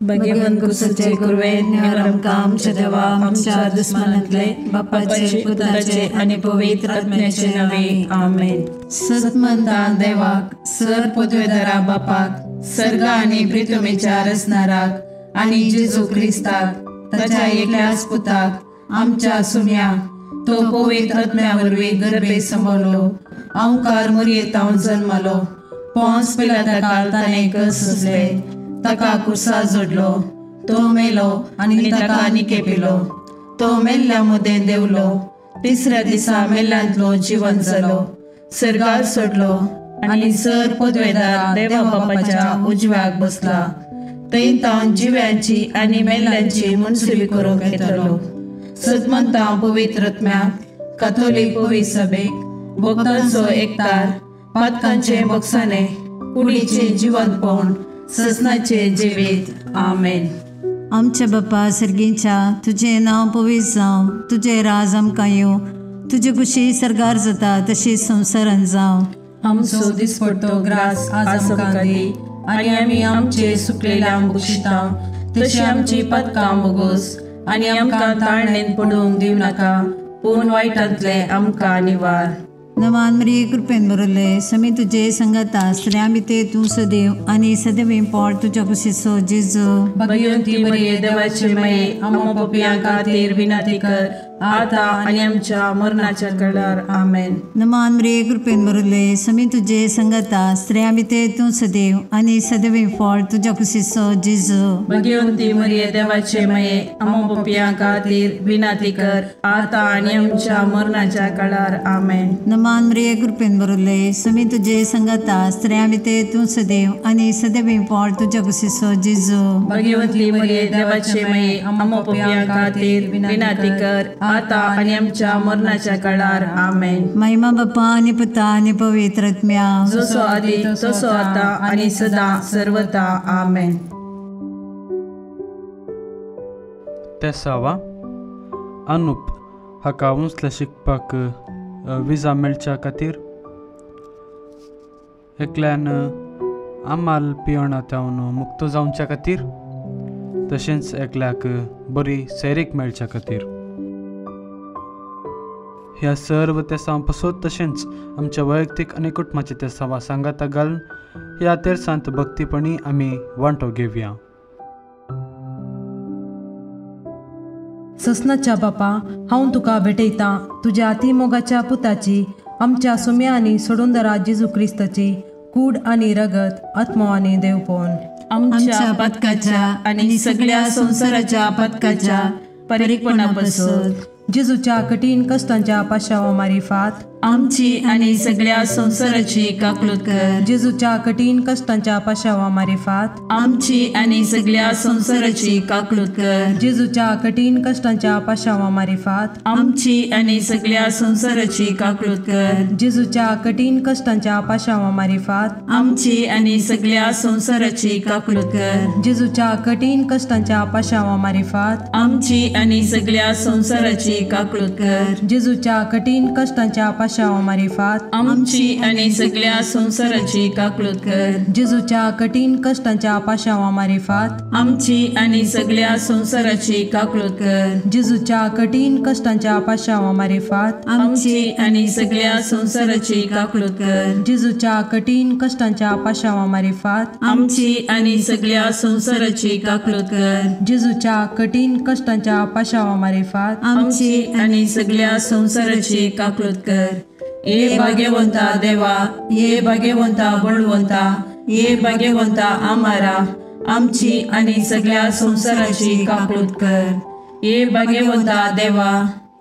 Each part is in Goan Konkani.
भगवंत कुसाचे कुरवे निवार आमकां आमच्या देवा आमच्या दुस्मानांतले बापाचे पुताचे आनी पवित्र आत्म्याचे नावे आमेन। सतमंता देवाक सर पदवेदारा बापाक सर्गा आनी प्रितुमेच्या रचणाराक आनी जेजू क्रिस्ताक ताच्या एकल्याच पुताक आमच्या सुम्या तो पवित्र आत्म्या वरवीं गर्भे सांबाळलो अंकार मुरयेतावन जल्मलो पोंस पिलाता काल ताणें कस सोंसले ताका कुर्सा जोडलो तो मेलो आनी ताका निकेपिलो तो मेल्ल्या मदें देंवलो तिसऱ्या दिसा मेल्ल्यांतलो जिवन जालो सर्गार सोडलो आनी सर पदवेदार देवा बापाच्या उजव्याक बसला थंय तावन जिव्यांची आनी मेल्ल्यांची मनसुली करूंक येतलो। सतमंता पवित्र आत्म्याक काथोलीक पवित्र सभेक भक्तांचो एकतार पातकांचे बक्षाने कुडीचे जिवंतपण ससनाचे जिवीत आमेन। आमच्या बापा सर्गीच्या तुजें नांव पवित्र जावं, तुजें राज आमकां येवं, तुजे कुशी सर्गार जाता तशी संवसारान जावं। आमचो दिसपडतो ग्रास आज आमकां दी आनी आमी आमचे सुकलेल्या बक्षिता तशी आमची पदकां बोगोस आनी आमकां ताळणेन पडूंक दिवं नाका पूण वायटांतले आमकां निवार। नवान मरिये कृपेन भरले समी तुझे संगता स्त्रियां भितर तूं सदैव आनी सदैव पोट तुज्या कुशीचो जेजू। भगवंती मरिये देवाचे माये आमकां पापयां खातीर विनंती कर आतां आनी आमच्या मरणाच्या वेळार आमेन। नमान मरिये कृपेन भरले समी तुझे संगता स्त्रियां भितर तूं सदैव आनी सदैव पोट तुज्या कुशीचो जेजू। भगवंती मरिये देवाचे माये आमकां पापयां खातीर विनंती कर आतां आनी आमच्या मरणाच्या वेळार आमेन। नमान मरिये कृपेन भरले समी तुझे संगता स्त्रियां भितर तूं सदैव आनी सदैव पोट तुज्या कुशीचो जेजू। भगवंती मरिये देवाचे माये आमकां पापयां खातीर विनंती कर आतां आनी आमच्या मरणाच्या काळार आमेन। महिमा बापा आनी पुता आनी पवित्र आत्म्या जसो आदी तसो आतां आनी सदां सर्वता आमेन। तेसावा अनुप हाका उंचलें शिकपाक विजा मेळच्या खातीर एकल्यान आमाल पियणांत मुक्त जावच्या खातीर तशेंच एकल्याक बरी सैरीक मेळच्या खातीर ह्या सर्व तेसां पसत तशेंच आमच्या वैयक्तीक आनी कुटुंबाच्या तेसांवा सांगाता घालून ह्या तेरसांत भक्तीपणी आमी वांटो घेवया। ससनाच्या बापा हांव तुका भेटयतां तुज्या अतिमोगाच्या पुताची आमच्या सुम्या आनी सोडूनदारा जेजू क्रिस्ताची कूड आनी रगत आत्मो आनी देवपण आमच्या पदकाच्या आनी सगळ्या संवसाराच्या पदकाच्या परिपणा पासून जेजूच्या कठीण कष्टांच्या पाशावा मारिफात आमची आनी सगळ्या संवसाराची काकलूत कर। जेजूच्या कठीण कष्टांच्या पाशावा मारिफात आमची आनी सगळ्या संवसाराची काकलूत कर। जेजूच्या कठीण कष्टांच्या पाशावा मारिफात आमची आनी सगळ्या संवसाराची काकलूत कर। जेजूच्या कठीण कष्टांच्या पाशावा मारिफात आमची आनी सगळ्या संवसाराची काकलूत कर। जेजूच्या कठीण कष्टांच्या पाशावा मारिफात आमची आनी सगळ्या संवसाराची काकलूत कर। जेजूच्या कठीण कष्टांच्या पाशावा मारिफात आमची आनी सगळ्या संवसाराची काकलूत कर। जेजूच्या कठीण कष्टांच्या पाशावा मारिफात आमची आनी सगळ्या संवसाराची काकलूत कर। जेजूच्या कठीण कष्टांच्या पाशावा मारिफात आमची आनी सगळ्या संवसाराची काकलूत कर। जेजूच्या कठीण कष्टांच्या पाशावा मारिफात आमची आनी सगळ्या संवसाराची काकलूत कर। जेजूच्या कठीण कष्टांच्या पाशावा मारिफात आमची आनी सगळ्या संवसाराची काकलूत कर। ये भाग्यवंता देवा, ये भाग्यवंता बळवंता, ये भाग्यवंता आमारा आमची आनी सगळ्या संवसाराची काकलूत कर। ये भाग्यवंता देवा,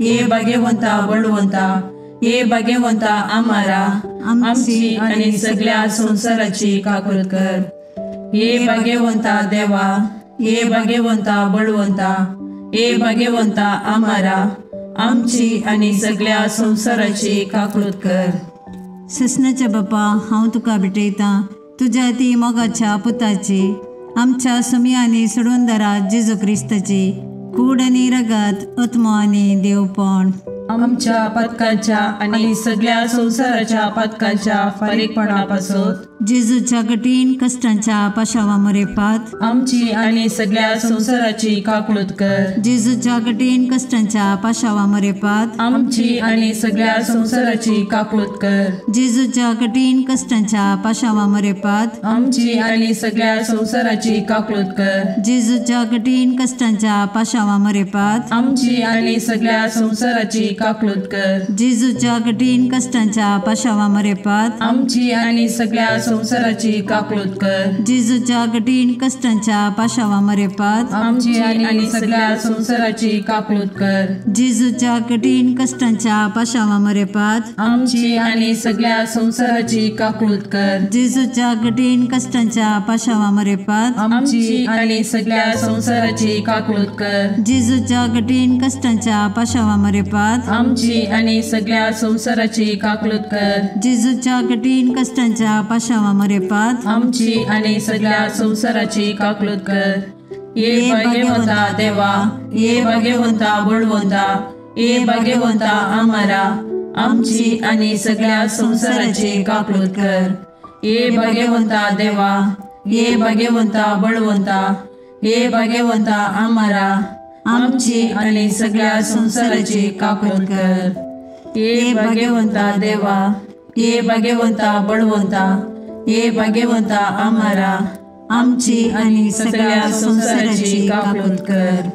ये भाग्यवंता बळवंता, ये भाग्यवंता आमारा आमची आनी सगळ्या संवसाराची काकलूत कर। ये भाग्यवंता देवा, ये भाग्यवंता बळवंता, ये भाग्यवंता आमारा आमची आनी सगळ्या संवसाराची काकलूत कर। ससनाच्या बापा हांव तुका भेटयतां तुज्या ती मोगाच्या पुताची आमच्या सुमी आनी सोडूनदारा जेजू क्रिस्ताची कूड आनी रगत आत्मो आनी देवपण आमच्या पातकांच्या आनी सगळ्या संवसाराच्या पातकांच्या फारीकपणा पासून। जेजूच्या कठीण कश्टांच्या पाशावा मरेपात आमची आनी सगळ्या संवसाराची काकळूत कर। जेजूच्या कठीण कश्टांच्या पाशावा मरेपात आमची आनी सगळ्या संवसाराची काकळूत कर। जेजूच्या कठीण कश्टांच्या पाशावा मरेपात आमची आनी सगळ्या संवसाराची काकळूत कर। जेजूच्या कठीण कश्टांच्या पाशावा मरेपात आमची आनी सगळ्या संवसाराची काकळूत कर। जेजूच्या कठीण कश्टांच्या पाशावा मरेपात आमची आनी सगळ्या संवसाराची काकळूत कर। जेजूच्या कठीण कश्टांच्या पाशावा मरेपात आमची आनी सगळ्या संवसाराची काकळूत कर। जेजूच्या कठीण कश्टांच्या पाशावा मरेपात आमची आनी सगळ्या संवसाराची काकळूत कर। जेजूच्या कठीण कश्टांच्या पाशावा मरेपात आमची आनी सगळ्या संवसाराची काकळूत कर। जेजूच्या कठीण कश्टांच्या पाशावा मरेपात आमची आनी सगळ्या संवसाराची काकळूत कर। जेजूच्या कठीण कश्टांच्या पाशावा मरेपात आमची आनी सगळ्या संवसाराची काकळूत कर। ये भाग्यवंता देवा, ये भाग्यवंता बळवंता, ये भाग्यवंता आमारा, आमची आनी सगळ्या संवसाराची काकळूत कर। ये भाग्यवंता देवा, ये भाग्यवंता बळवंता, ये भाग्यवंता आमारा, आमची आनी सगळ्या संवसाराची काकळूत कर। ये भाग्यवंता देवा, ये भाग्यवंता बळवंता, ये भाग्यवंता आमारा, आमची आनी सगळ्या संवसाराची काकळूत कर।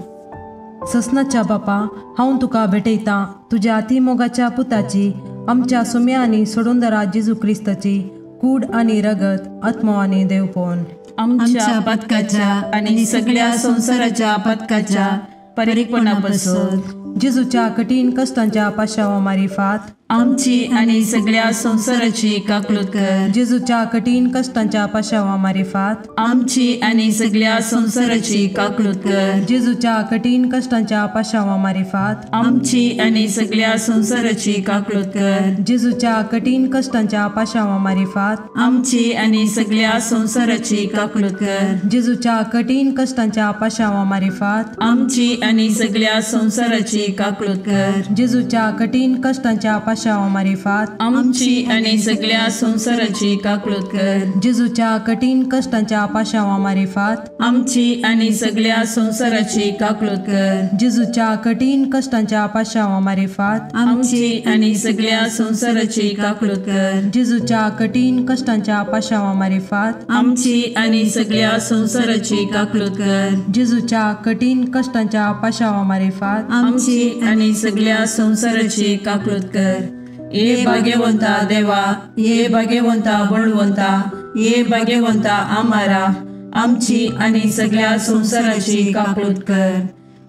ससनाच्या बापा, हांव तुका भेटयतां तुज्या अतिमोगाच्या पुताची, आमच्या सुम्या आनी सोडूनदारा जेजू क्रिस्ताची कूड आनी रगत, आत्मो आनी देवपण आमच्या पातकाच्या आनी सगळ्या संवसाराच्या पातकाच्या फारीकपणापासून। जेजूच्या कठीण कश्टांच्या पाशावा मारिफात आमची आनी सगळ्या संवसाराची काकळूत कर। जेजूच्या कठीण कश्टांच्या पाशावा मारिफात आमची आनी सगळ्या संवसाराची काकळूत कर। जेजूच्या कठीण कश्टांच्या पाशावा मारिफात आमची आनी सगळ्या संवसाराची काकळूत कर। जेजूच्या कठीण कश्टांच्या पाशावा मारिफात आमची आनी सगळ्या संवसाराची काकळूत कर। जेजूच्या कठीण कश्टांच्या पाशावा मारिफात आमची आनी सगळ्या संवसाराची काकळूत कर। जेजूच्या कठीण कश्टांच्या पाशावा मारिफात आमची आनी सगळ्या संवसाराची काकळूत कर। जेजूच्या कठीण कश्टांच्या पाशावा मारिफात आमची आनी सगळ्या संवसाराची काकळूत कर। जेजूच्या कठीण कश्टांच्या पाशावा मारिफात आमची आनी सगळ्या संवसाराची काकळूत कर। जेजूच्या कठीण कश्टांच्या पाशावा मारिफात आमची आनी सगळ्या संवसाराची काकळूत कर। जेजूच्या कठीण कश्टांच्या पाशावा मारिफात आमची आनी सगळ्या संवसाराची काकळूत कर। ये भाग्यवंता देवा, ये भाग्यवंता बळवंता, ये भाग्यवंता आमारा, आमची आनी सगळ्या संवसाराची काकळूत कर।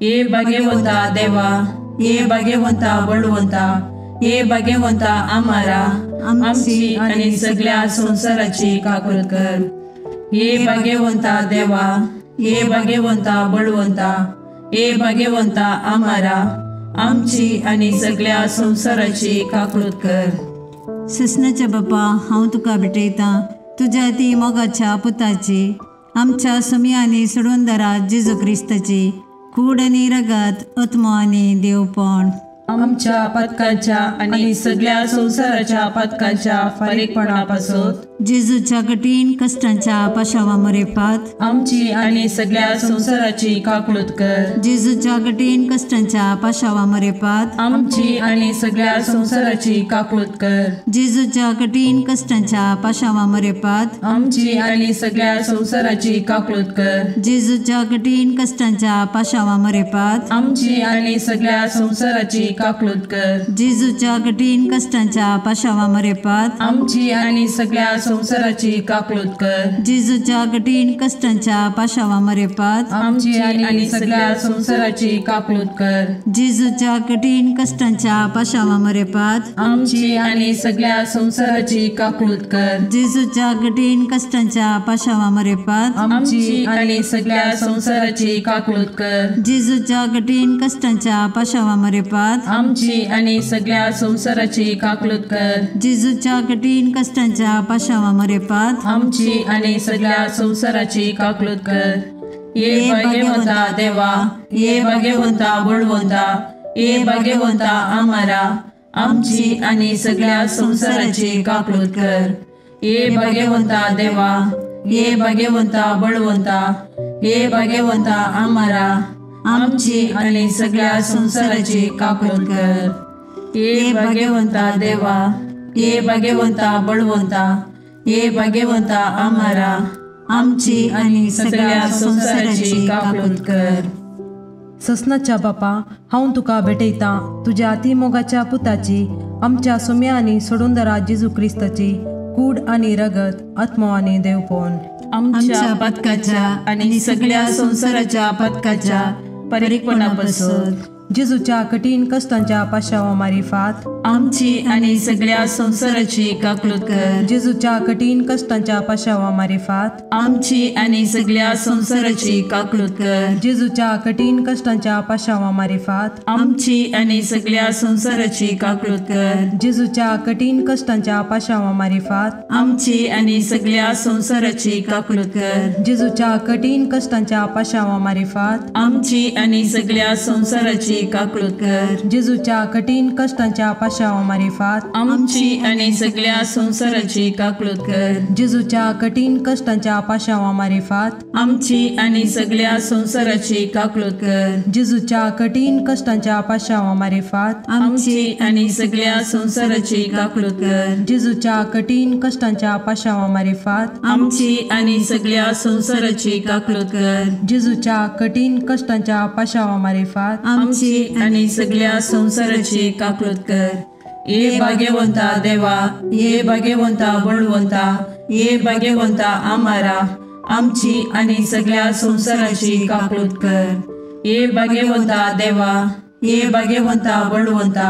ये भाग्यवंता देवा, ये भाग्यवंता बळवंता, ये भाग्यवंता आमारा, आमची आनी सगळ्या संवसाराची काकळूत कर। ये भाग्यवंता देवा, ये भाग्यवंता बळवंता, ये भाग्यवंता आमारा, आमची आनी सगळ्या संवसाराची काकळूत कर। ससनाच्या बापा, हांव तुका भेटयतां तुज्या ती मोगाच्या पुताची, आमच्या सुम्या आनी सोडूनदारा जेजू क्रिस्ताची कूड आनी रगत, आत्मो आनी देवपण आमच्या पातकांच्या आनी सगळ्या संवसाराच्या पातकांच्या फारीकपणापासून। जेजूच्या कठीण कश्टांच्या पाशावा मरेपात आमची आनी सगळ्या संवसाराची काकळूत कर। जेजूच्या कठीण कश्टांच्या पाशावा मरेपात आमची आनी सगळ्या संवसाराची काकळूत कर। जेजूच्या कठीण कश्टांच्या पाशावा मरेपात आमची आनी सगळ्या संवसाराची काकळूत कर। जेजूच्या कठीण कश्टांच्या पाशावा मरेपात आमची आनी सगळ्या संवसाराची काकळूत कर। जेजूच्या कठीण कश्टांच्या पाशावा मरेपात आमची आनी सगळ्या संवसाराची काकळूत कर। जेजूच्या कठीण कश्टांच्या पाशावा मरेपात आमची आनी सगळ्या संवसाराची काकळूत कर। जेजूच्या कठीण कश्टांच्या पाशावा मरेपात आमची आनी सगळ्या संवसाराची काकळूत कर। जेजूच्या कठीण कश्टांच्या पाशावा मरेपात आमची आनी सगळ्या संवसाराची काकळूत कर। जेजूच्या कठीण कश्टांच्या पाशावा मरेपात आमची आनी सगळ्या संवसाराची काकळूत कर। जेजूच्या कठीण कश्टांच्या पाशावा मरेपात आमची आनी सगळ्या संवसाराची काकळूत कर। ये भाग्यवंता देवा, ये भाग्यवंता बळवंता, ये भाग्यवंता आमारा आमची आनी सगळ्या संवसाराची काकळूत कर. ये भाग्यवंता देवा, ये भाग्यवंता बळवंता, ये भाग्यवंता आमारा आमची आनी सगळ्या संवसाराची काकळूत कर. ये भाग्यवंता देवा, ये भाग्यवंता बळवंता, ये भाग्यवंता आमारा आमची आनी सगळ्या संवसाराची काकळूत कर. ससनाच्या बापा, हांव तुका भेटयतां तुज्या अति मोगाच्या पुताची, आमच्या सोम्या आनी सोडूनदारा जेजू क्रिस्ताची कूड आनी रगत, आत्मो आनी देवपण आमच्या पथकाच्या आनी सगळ्या संवसाराच्या पथकाच्या परिपणापासून जेजूच्या कठीण कष्टांच्या पाशावा मारिफात आमची आनी सगळ्या संवसाराची काकळूत कर. जेजूच्या कठीण कष्टांच्या पाशावा मारिफात आमची आनी सगळ्या संवसाराची काकळूत कर. जेजूच्या कठीण कष्टांच्या पाशावा मारिफात आमची आनी सगळ्या संवसाराची काकळूत कर. जेजूच्या कठीण कष्टांच्या पाशावा मारिफात आमची आनी सगळ्या संवसाराची काकळूत कर. जेजूच्या कठीण कष्टांच्या पाशावा मारिफात आमची आनी सगळ्या संवसाराची काकळूत कर. जेजूच्या कठीण कष्टांच्या पाशावा मारिफात आमची आनी सगळ्या संवसाराची काकळूत कर. जेजूच्या कठीण कष्टांच्या पाशावा मारिफात आमची आनी सगळ्या संवसाराची काकळूत कर. जेजूच्या कठीण कष्टांच्या पाशावा मारिफात आमची आनी सगळ्या संवसाराची काकळूत कर. जेजूच्या कठीण कष्टांच्या पाशावा मारिफात आमची आनी सगळ्या संवसाराची काकळूत कर. जेजूच्या कठीण कष्टांच्या पाशावा मारिफात आमची आनी सगळ्या संवसाराची काकळूत कर. ये भाग्यवंता देवा, ये भाग्यवंता बळवंता, ये भाग्यवंता आमारा आमची आनी सगळ्या संवसाराची काकळूत कर. ये भाग्यवंता देवा, ये भाग्यवंता बळवंता,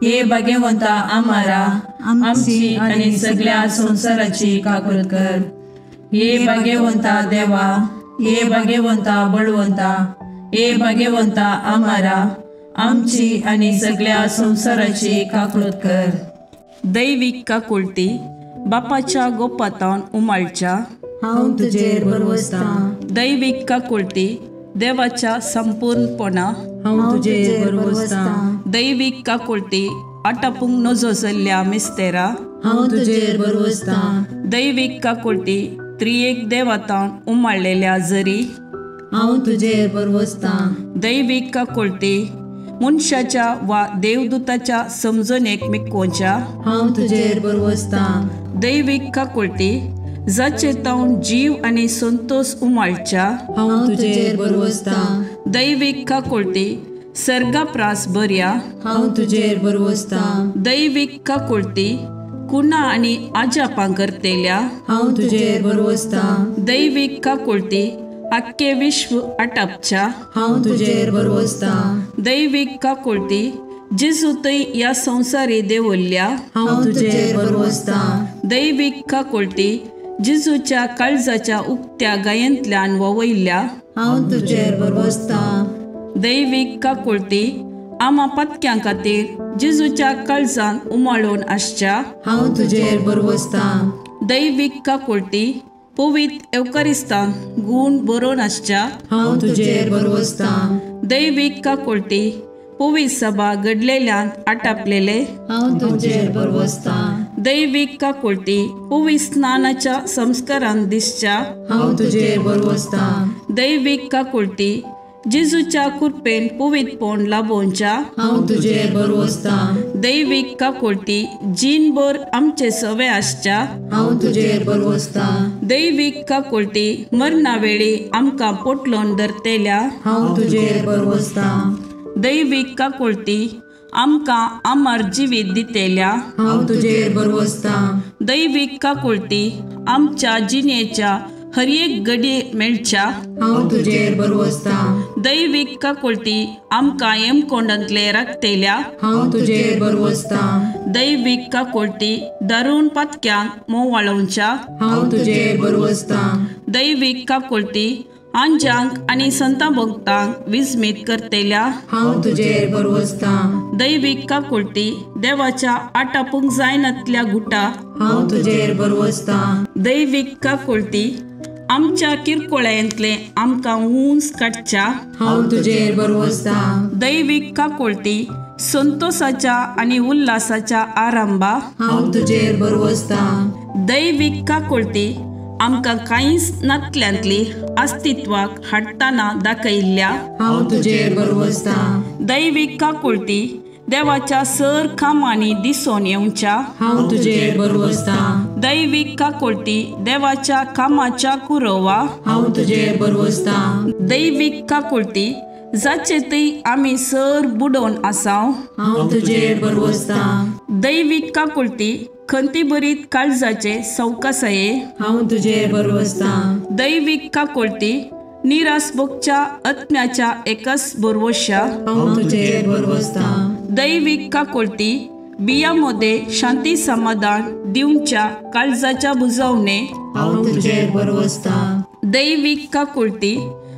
ये भाग्यवंता आमारा आमची आनी सगळ्या संवसाराची काकळूत कर. ये भाग्यवंता देवा, ये भाग्यवंता बळवंता, ये भाग्यवंता आमारा आमची आनी सगळ्या संवसाराची काकळूत कर. दैवीक काकुळती बापाच्या गोपातावन उमाळच्या हांव तुजेर भरवसतां. दैवीक काकुळती देवाच्या संपूर्णपणा हांव तुजेर भरवसतां. दैवीक काकुळती आटापूंक नजो जाल्ल्या मिस्तेरा हांव तुजेर भरवसतां. दैवीक काकुळती त्रियेक देवातावन उमाळलेल्या जरी हांव तुजेर भरवसतां. दैवीक काकुळती मनशाच्या वा देवदूताच्या समजणेक मिकोवच्या हांव तुजेर भरवसतां. दैवीक काकुळती जाचे तावन जीव आनी संतोष उमाळच्या हांव तुजेर भरवसतां. दैवीक काकुळती सर्गाप्रास बऱ्या हांव तुजेर भरवसतां. दैवीक काकुळती कुणा आनी आजापां करतेल्या हांव तुजेर भरवसतां. दैवीक काकुळती आख्खे विश्व आटापच्या हांव तुजेर भरवसतां. दैवीक काकुळती जेजू थंय ह्या संवसारी देवल्ल्या हांव तुजेर भरवसतां. दैवीक काकुळती जेजूच्या काळजाच्या उक्त्या गायेंतल्यान ववयल्ल्या हांव तुजेर भरवसतां. दैवीक काकुळती आमा पत्क्यां खातीर जेजूच्या काळजान उमाळून आसच्या हांव तुजेर भरवसतां. दैवीक काकुळती पवित्र एवकारिस्तान गूण बरोवन आसच्या हांव तुजेर भरवसतां. दैवीक काकुळती पवित्र सभा घडलेल्यान आटापलेले हांव तुजेर भरवसतां. दैवीक काकुळती पवित्र स्नानाच्या संस्कारान दिसच्या हांव तुजेर भरवसतां. दैवीक काकुळती जेजूच्या कृपेन पवित्रपण लाभोवच्या हांव तुजेर भरवसतां. दैवीक काकुळती जीणभर आमचे सवे आसच्या हांव तुजेर भरवसतां. दैवीक काकुळती मरणा वेळी आमकां पोटलोन धरतेल्या हांव तुजेर भरवसतां. दैवीक काकुळती आमकां अमर जिवीत दितेल्या हांव तुजेर भरवसतां. दैवीक काकुळती आमच्या जिणेच्या हर एक घडये मेळच्या हांव तुजेर भरवसतां. दैवीक काकुळती आमकां येमकोंडांतले राखतेल्या हांव तुजेर भरवसतां. दैवीक काकुळती दारून पातक्यांक मोवाळोवच्या हांव तुजेर भरवसतां. दैवीक काकुळती आंजांक आनी संता भक्तांक विस्मीत करतेल्या हांव तुजेर भरवसतां. दैवीक काकुळती देवाच्या आटापूंक जायनातल्या गुटा हांव तुजेर भरवसतां. दैवीक काकुळती आमच्या किरकोळ्यांतले आमकां उंच काडच्या हांव तुजेर भरवसतां. दैवीक काकुळटी संतोषाच्या आनी उल्हासाच्या आरंभा हांव तुजेर भरवसतां. दैवीक काकुळटी आमकां कांयच नातल्यांतली अस्तित्वाक हाडटना दाखयल्ल्या हांव तुजेर भरवसतां. दैवीक काकुळटी देवाच्या सर कामांनी दिसून येवच्या हांव तुजेर भरवसतां. दैवीक काकुळटी देवाच्या कामाच्या कुरोवा हांव तुजेर भरवसतां. दैवीक काकुळटी जाचे थंय आमी सर बुडोवन आसाव हांव तुजेर भरवसतां. दैवीक काकुळटी खंतीभरीत काळजाचे सवकासाये हांव तुजेर भरवसतां. दैवीक काकुळटी निराश भोगच्या आत्म्याच्या एकच भरवश्या हांव तुजेर भरवसतां. दैवीक काकुळटी बिया मध्ये शांती समाधान दिवच्या काळजाच्या बुजवणे हांव तुजेर भरवसतां. दैवीक काकुळटी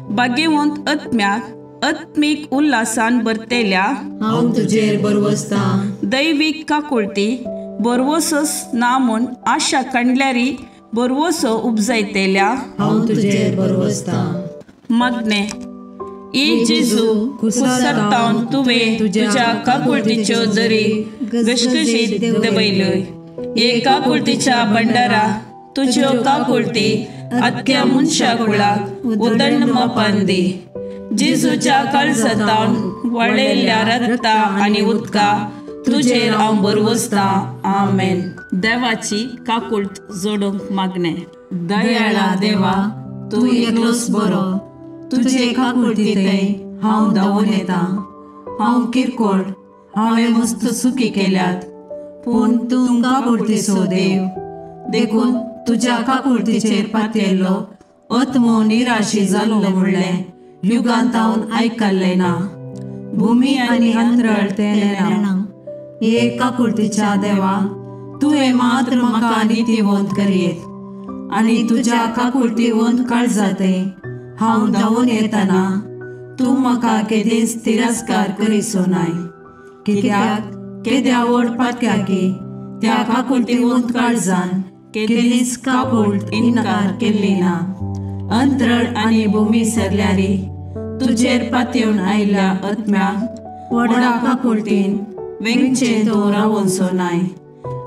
भाग्यवंत आत्म्याक आत्मीक उल्हासान भरतेल्या हांव तुजेर भरवसतां. दैवीक काकुळटी भरवसोच ना म्हूण आशा काडल्यारी भरवसो उपजायतेल्या हांव तुजेर भरवसतां. मागणें. ए जेजू, कुसरतावन तुवें तुज्या काकुळटीच्यो दरी घसघशीत देंवयल्यो. हे काकुळटीच्या भंडारा तुज्यो काकुळटी आख्या मनशा कुळाक उदंड मापान दी. जेजूच्या काळजांतावन वळयल्ल्या रक्ता आनी उदका तुजेर हांव भरवसतां. आमेन. देवाची काकुळट जोडूंक मागणें. दयाळा देवा, तूं एकलोच बरो. तुजे काकुळटींतय हांव धांवून येता. हांव किरकोळ, हांवें मस्त चुकी केल्यात, पूण तूं काकुळटीचो देव. देखून तुज्या काकुळटीचेर पातयेल्लो आत्मो निराशी जाल्लो म्हणलें युगांतावन आयकल्लें ना. भुमी आनी अंतरळ तें नेणा. हे काकुळटीच्या देवा, तुवें मात्र म्हाका नितीवंत करयेत आनी तुज्या काकुळटीवंत काळजांतय हांव धांवून येतना तूं म्हाका केदींच तिरस्कार करिसो नाय. कित्याक केद्या व्हड पातक्याकी त्या काकुळटीवंत काळजान केदींच काकुळट इन्कार केल्ली ना. अंतरळ आनी भुमी सरल्यारी तुजेर पातयेवन आयिल्ल्या आत्म्याक व्हडा काकुळटीन वेंगचें तूं रावोनसो नाय.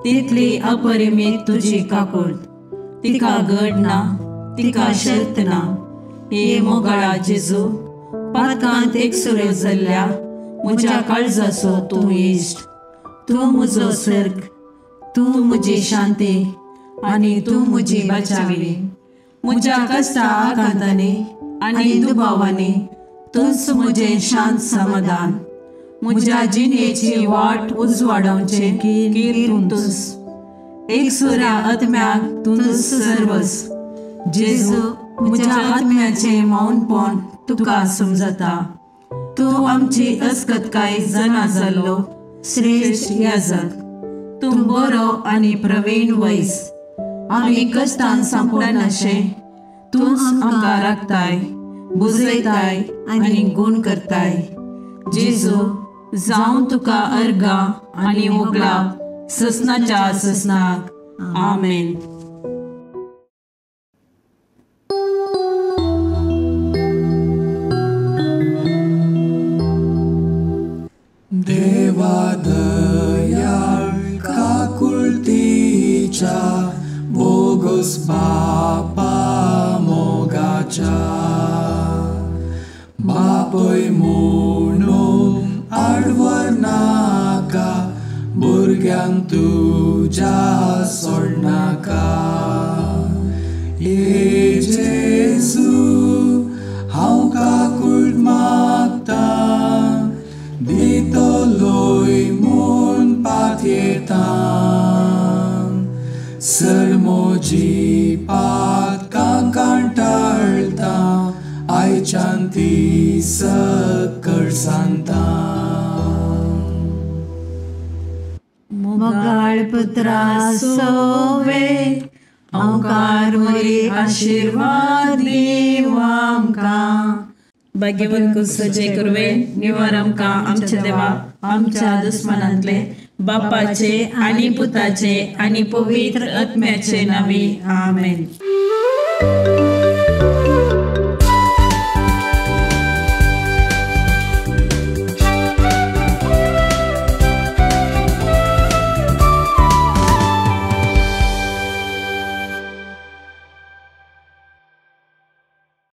तितली अपरिमीत तुजी काकुळट, तिका गड ना, तिका शर्त ना. हे मोगाळा जेजू, पातकांत एकसुरो जाल्ल्या म्हज्या काळजाचो तूं इश्ट. तूं म्हजो सर्ग, तूं म्हजी शांती आनी तूं म्हजी बचावी. म्हज्या कश्टा आकांतांनी आनी दुबावांनी तूंच म्हजें शांत समाधान. म्हज्या जिणेची वाट उजवाडावचें कीर तूंच. एकसुऱ्या आत्म्याक तूंच सर्वस. जेजू, म्हज्या आत्म्याचें मौनपण तुका समजता. तूं आमची अस्कतकाय जाणा जाल्लो श्रेश्ठ याजक. तूं बरो आनी प्रवीण वैस. आमी कश्टान सांपडनाशें तूंच आमकां राखताय, बुजयताय आनी गूण करताय. जेजू, जावं तुका अर्गां आनी होगळाप ससनाच्या ससनाक. आमेन. देवा दयाळ काकुळटीच्या बोगस बापा मोगाच्या बापय म्हणून आडवर नाका, भुरग्यांक तुज्या सोडनाका. हे जेजू, हांव काकुळट मागतां, दितलोय म्हूण पातयेतां. सर म्हजी पातकां कंटाळटा, आयच्यान ती सकळ सांगता. मोगाळ पुत्रा सोवे ओंकार वरी आशीर्वाद दीव आमकां. भाग्यवंत कुसचे कुरवे निवार आमकां आमच्या देवा आमच्या दुस्मनांतले बापाचे आनी पुताचे आनी पवित्र आत्म्याचे नांवी. आमेन.